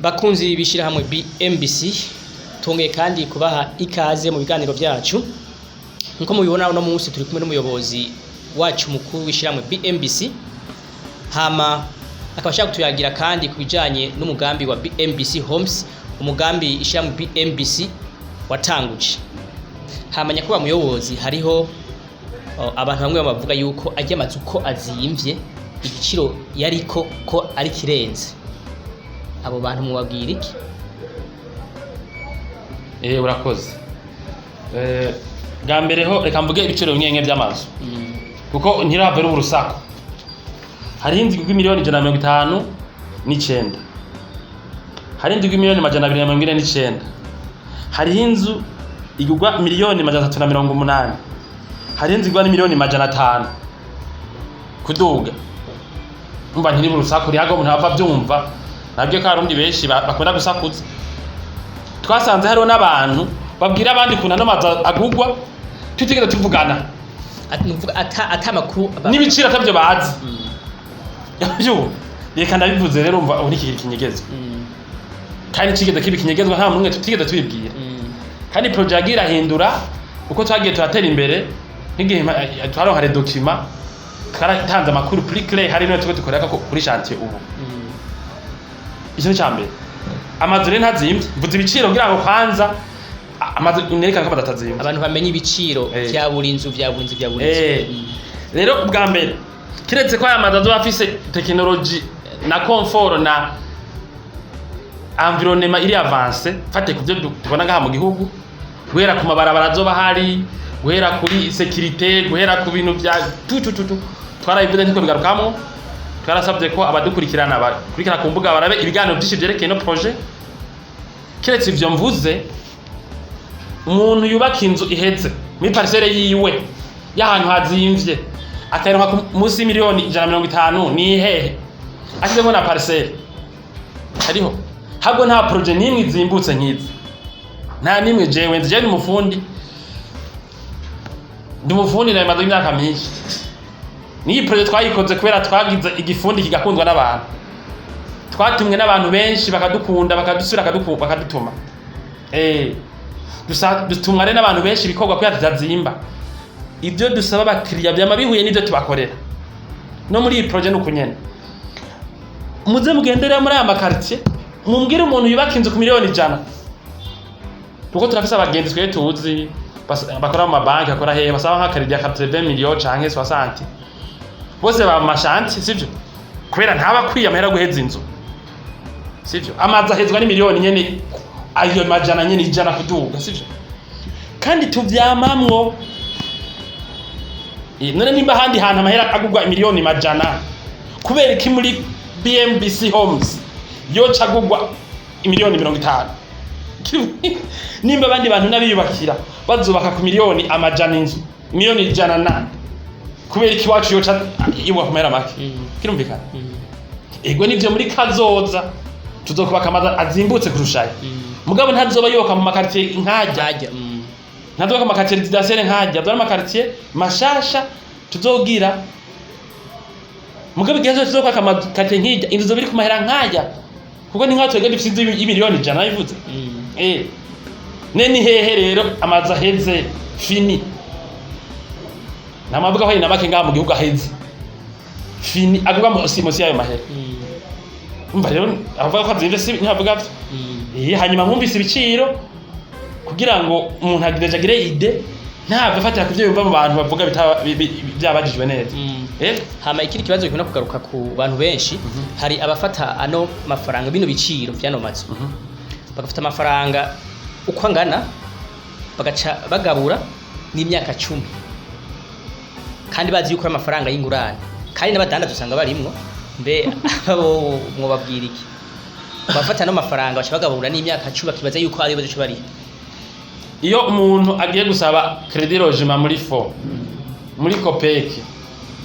Bakunzi b'ishirahamwe BMBC, tongeye kandi kubaha ikaze mu biganiro byacu. Nkuko mubibona, uno munsi turi kumwe n'umuyobozi wacu mukuru w'ishirahamwe BMBC, hama akaba ashaka kutuyagira kandi ku bijanye n'umugambi wa BMBC Homes, umugambi ishirahamwe BMBC watanguje. Hama nyakubahwa muyobozi, hariho abantu bamwe bavuga yuko arya amazu ko azimvye, igiciro yariko ko ari kirenze. Abo bantu mubabwira iki? Urakoze. Bwa mbere ho reka mvuge ibiciro bimwe bimwe by'amazu, kuko ntirave ruba urusaku. Hariho inzu igurwa miliyoni 159, hari inzu igurwa miliyoni 249, hariho inzu igurwa miliyoni 380, hariho inzu igurwa n'imiliyoni 500 kuduga. Umva, ntiri urusaku rihago, umuntu ava avyumva nabyo ko abarundi benshi bakunda gusakuza. Twasanze hariho n'abantu babwira abandi ukuntu ano mazu agurwa tutigeze tuvugana. Nukuvuga ata makuru n'ibiciro atabyo bazi. Vyumva, reka ndabivuze rero. Umva, ubu ntikiri ikinyegezwa, kandi kigeze kiba ikinyegezwa, nta muntu tutigeze tubibwira. Kandi projet yagiye irahindura uko twagiye turatera imbere. Nk'igihe twaronka les documents, twaratanze amakuru plus clair. Hari niyo turiko dukorera ko kuri chantier ubu. Icyo ni mbere. Amazu rero ntazimvye. Mvuze ibiciro kugira ngo kwanza amazu nerekane ko amazu atazimvye. Abantu bamenye ibiciro vya buri nzu, vya buri nzu, vya buri nzu. Rero bwa mbere, kiretse ko aya mazu azoba afise technologie na confort na environnement iri avancé, fate ku byo tubona ngaha mu gihugu, guhera ku mabarabara azoba hari, guhera kuri sécurité, guhera ku bintu bya tu tu tu tu, twarabivuze, ntiko bigarukamwo. Twarasabye ko abadukurikirana bakurikirana ku mbuga barabe ibiganiro byinshi byerekeye no projet. Kiretse ivyo mvuze, umuntu yubaka inzu iheze muri parcelle yiwe y'ahantu hazimvye, akayironka munsi y'imiliyoni 150, ni hehe ashizemo na parcelle hariho? Habwo nta projet n'imwe izimbutse nk'izi, nta n'imwe jewe nzi. Jewe ni umufundi, ndi umufundi, nabimaze imyaka myinshi. N'iyi projet twayikoze kubera twagize igifundi kigakundwa n'abantu, twatumwe n'abantu benshi, bakadukunda, bakadusubira, bakadutuma. Dutumwa rero n'abantu benshi ibikorwa kubera tutazimba. Ibyo dusaba abakiriya byama bihuye n'ibyo tubakorera. No muri iyi projet nuko nyene. Muze mugendere muri aya ma quartier, mumbwire umuntu yubaka inzu ku miliyoni 100, kuko turafise abagenzi twe tuzi bakora mu mabanki, bakora hehe, basaba nka crédit ya 80 millions canke 60, bose baba mu ma chantier, sivyo? Kubera ntaba akwiye amahera guheza inzu, sivyo? Amazu ahezwa n'imiliyoni nyene ayo majana nyene 100 kuduga, sivyo? Kandi tuvyamamwo. None nimba ahandi hantu amahera agurwa imiliyoni 100, kubera iki muri BMBC Homes yoca agurwa imiliyoni 50? Nimba abandi bantu n'abiyubakira bazubaka ku miliyoni 100 inzu, miliyoni 100 na, kubera iki iwacu yoca yubaka ku mahera make? Kirumvikana. Ego, nivyo, muri kazoza tuzokubaka amazu azimbutse kurushayo, mugabo ntazoba yubaka mu ma quartier nkajya. Hajya. Ntazubaka ama quartier résidentiel nkajya, azaba ama quartier mashasha tuzogira. Mugabo igihe cyose tuzokubaka ama quartier nkijya, inzu zoba iri ku mahera nkajya, kuko ni nkaho twebwe dufise inzu y'imiliyoni 100 nabivuze. Ne ni hehe rero amazu aheze fini? Namavuga ko ari na make ngaha mu gihugu aheze fini agurwa musi y'ayo mahera. Umva rero, abavuga ko azimvye si ntibavuga vyo. Hanyuma mwumvise ibiciro kugira ngo umuntu agireje agire idée, ntabwo afatira ku byo yumva mu bantu bavuga byabajijwe neza. Hama ikindi kibazo gikunda kugaruka ku bantu benshi, hari abafata ano mafaranga, bino biciro vy'ano mazu, bagafata amafaranga uko angana, bagaca bagabura n'imyaka 10, kandi bazi yuko ari amafaranga y'ingurane, kandi n'abadandaza usanga barimwo. Mbe abo mwobabwira iki? Bafata ano mafaranga baca bagabura n'imyaka 10, bakibaza yuko ariyo bazoca bariha. Iyo umuntu agiye gusaba crédit logement muri fonds, muri COPEC,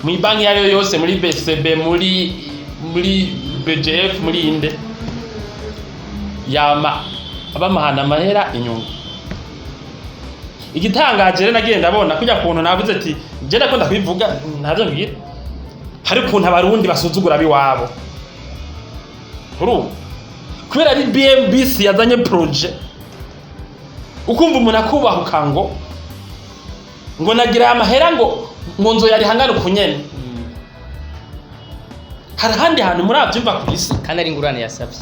muri banki iyo ariyo yose, muri BCB, muri BGF, muri inde, yama bamuhana amahera inyungu. Igitangaje rero, nagiye ndabona kujya kuntu navuze ati je ndakunda kubivuga, ntavyo mbwira, hari ukuntu abarundi basuzugura abiwabo. Urumva, Kubera ari BMBC yazanye projet, ukumva umuntu akubahuka ngo nagira amahera ngo nzoyarihangane ukunyene. Hari ahandi hantu muravyumva ku isi? Kandi ari ingurane yasabye.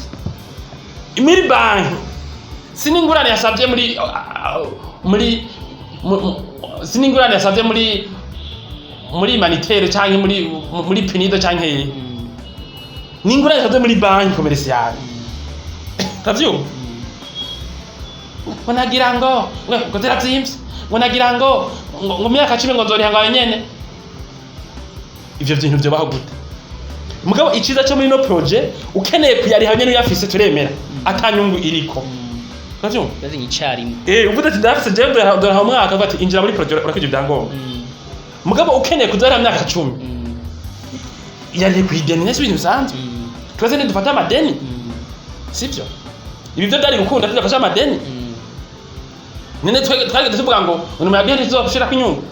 Muri banki, si n'ingurane yasabye muri si n'ingurane yasabye muri humanitaire canke muri PNUD canke hehe. N'ingurane yasabye muri banki commerciale, uravyumva? Ngo nagira ngo zirazimvye, ngo nagira ngo myaka 10 ngo nzoriha ngo ayo nyene. Ivyo bintu vyobaho gute? Mugabo iciza cyo muri no projet, ukeneye kuyariha nyene uyafise, turemera atanyungu iriko, uravyumva? Yazanye icarimwe. Uvuze ati ndafise jewe ndora umwaka, uvuga ati injira muri projet, urakwije ibyangombwa. Mugabo ukeneye kuzariha myaka 10, yarihe kwideni, nese ibintu bisanzwe. Twese ntidufate amadeni, sivyo? Ibi byo byari gukunda tudafashe amadeni. None twageze tuvuga ngo umuntu yabwiye ntizoshirako inyungu.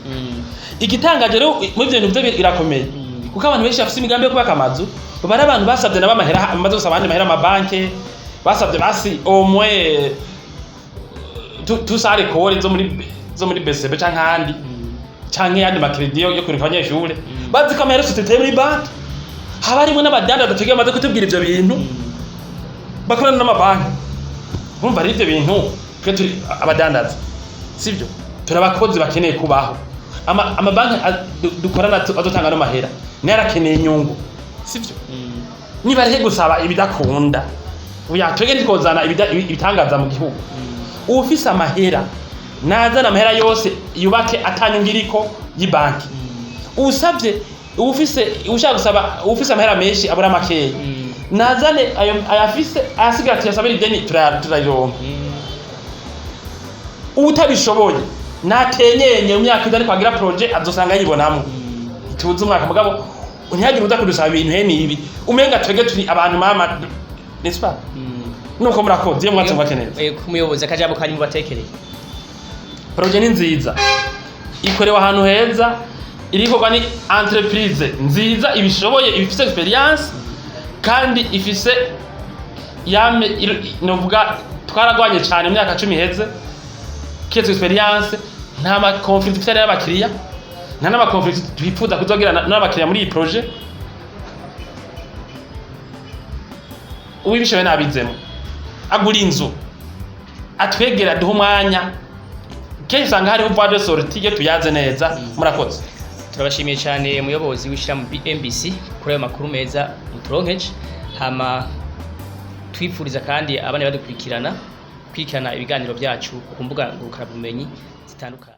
Igitangaje rero muri ivyo bintu byo birakomeye, kuko abantu benshi bafise imigambi yo kubaka amazu baba ari abantu basabye nabo amahera, bamaze gusaba abandi mahera amabanke, basabye basi au moins tusare kore zo muri BCB canke ahandi, canke yandi ma crédits yo kurika abanyeshure, bazi ko amahera yose tuteye muri banki. Haba harimo n'abadandaza tugiye bamaze kutubwira ivyo bintu, bakorana n'amabanki. Urumva rero ivyo bintu, twe turi abadandaza, sivyo? Turi abakozi bakeneye kubaho. Amabanki dukorana azotanga no mahera nayo arakeneye inyungu, sivyo? Niba areke gusaba ibidakunda. Oya, twebwe ntitwozana ibitangaza mu gihugu. Uwufise amahera nazana amahera yose yubake atanyungu iriko y'ibanki. Usavye uwufise, ushaka gusaba, uwufise amahera menshi abura makeya, nazane ayo ayafise, ayasigara tuyasabira ideni, turayironka. Utabishoboye natenyenye mu myaka iza, ariko agira projet azosanga yibonamwo. Tuzi umwaka, mugabo ntihagire uza kudusaba ibintu hene ibi, umenga twebwe turi abantu mama, n'est-ce pas? Nuko murakoze iyo mwatse mwake neza. Umuyobozi, akajambo kanyu mubatekereye. Projet ni nziza, ikorewe ahantu heza, irikorwa ni entreprise nziza ibishoboye, ibifise expérience kandi ifise yame novuga twaragwanye cyane imyaka 10 iheze kiretse expérience. Nta ma conflits dufite n'abakiriya, nta n'ama conflits twifuza kuzogira n'abakiriya muri iyi projet. Uwibishoboye nabizemo, agura inzu, atwegera, duha umwanya. Kenshi usanga hariho voie de sortie iyo tuyaze neza. Murakoze. Turabashimiye cyane, umuyobozi w'ishyirahamwe BMBC, kuri ayo makuru meza muturonkeje. Hama twifuriza kandi abana badukurikirana gukurikirana ibiganiro byacu ku mbuga ngurukanabumenyi zitandukanye.